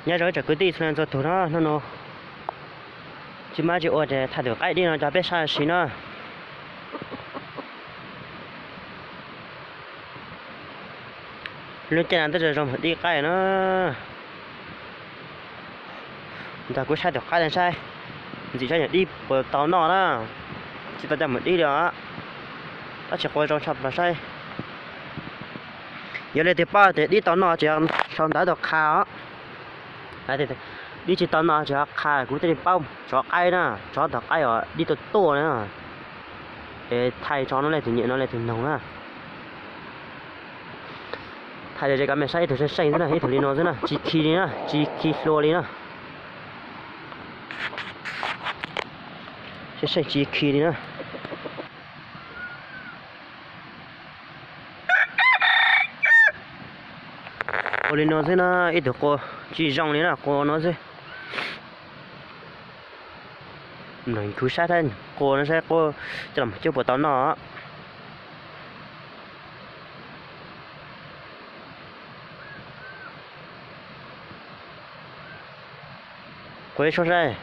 Nyob zoo ib tsoom kwv tij txhua leej txhua tus no, hnub no tsis muaj dab tsi ua ces thaij tus qaib dib no rau peb saib ua si no. Lub caij no twb zoo zoo mus dib qaib no. Nrog kuv saib tus qaib no saib, ntxim saib yog dib puas tau noj na. Tsis tau coj mus dib li os. Tab sis qua zoo tshaj plaws saib. Yog leej twg paub tias dib tau noj ces sau ntawv tuaj qha os. Dib tsis tau noj ces ho qha, kuv thiaj li paub tsov qaib na, tsov tom qaib os, dib tuaj tuaj na. Es thaij tso no leej twg nyiam no leej twg noog na. Thaij ze kom mej saib ib tug seej seej xwb na, ib tug li no xwb na, tsis khi li na, tsis khi hlua li na. Seej seej tsis khi li na. Qua li no xwb na, ib tug qua tsis zoo li na, qua no xwb. Kuv saib, qua no saib qua coj los cuab puas tau noj. Qua ib suab saib.